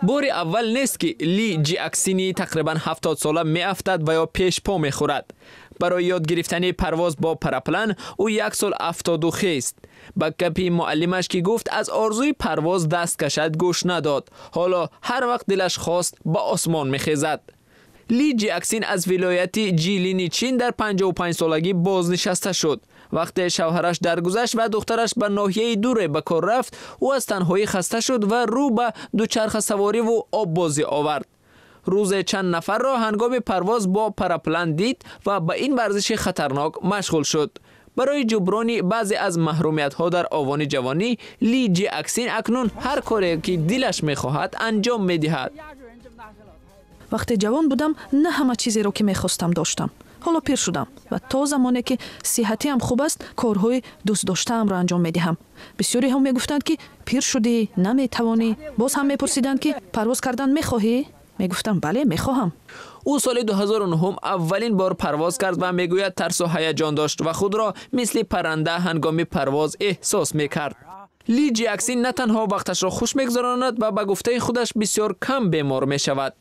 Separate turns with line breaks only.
Бори аввал нест, ки Ли Ҷиаксини тақрибан 70-сола меафтад ва ё пешпо мехӯрад. Барои ёд гирифтани парвоз бо параплан ӯ як сол афтоду хест. Ба гапи муаллимаш, ки гуфт аз орзуи парвоз даст кашад, гӯш надод. Ҳоло ҳар вақт дилаш хост, ба осмон мехезад. Ли Ҷиаксин аз вилояти Ҷилини Чин дар 55-солагӣ бознишаста шуд. Вақте шавҳараш даргузашт ва духтараш ба ноҳияи дуре ба кор рафт, ӯ аз танҳоӣ хаста шуд ва рӯ ба дучархасавориву оббозӣ овард. Рӯзе чанд нафарро ҳангоми парвоз бо параплан дид ва ба ин варзиши хатарнок машғул шуд. Барои ҷуброни баъзе аз маҳрумиятҳо дар овони ҷавонӣ, Ли Ҷиаксин акнун ҳар коре, ки дилаш мехоҳад, анҷом медиҳад.
Вақте ҷавон будам, на ҳама чизеро, ки мехостам, доштам. Ҳоло пир шудам ва то замоне ки сиҳатиам хуб аст, корҳои дӯстдоштаамро анҷом медиҳам. Бисёриҳо мегуфтанд, ки пир шудӣ, наметавонӣ. Боз ҳам мепурсиданд, ки парвоз кардан мехоҳӣ? Мегуфтам: бале, мехоҳам.
Ӯ соли 2009 аввалин бор парвоз кард ва мегӯяд, тарсу ҳаяҷон дошт ва худро мисли парранда ҳангоми парвоз эҳсос мекард. Ли Ҷиаксин на танҳо вақташро хуш мегузаронад ва ба гуфтаи худаш бисёр кам бемор мешавад.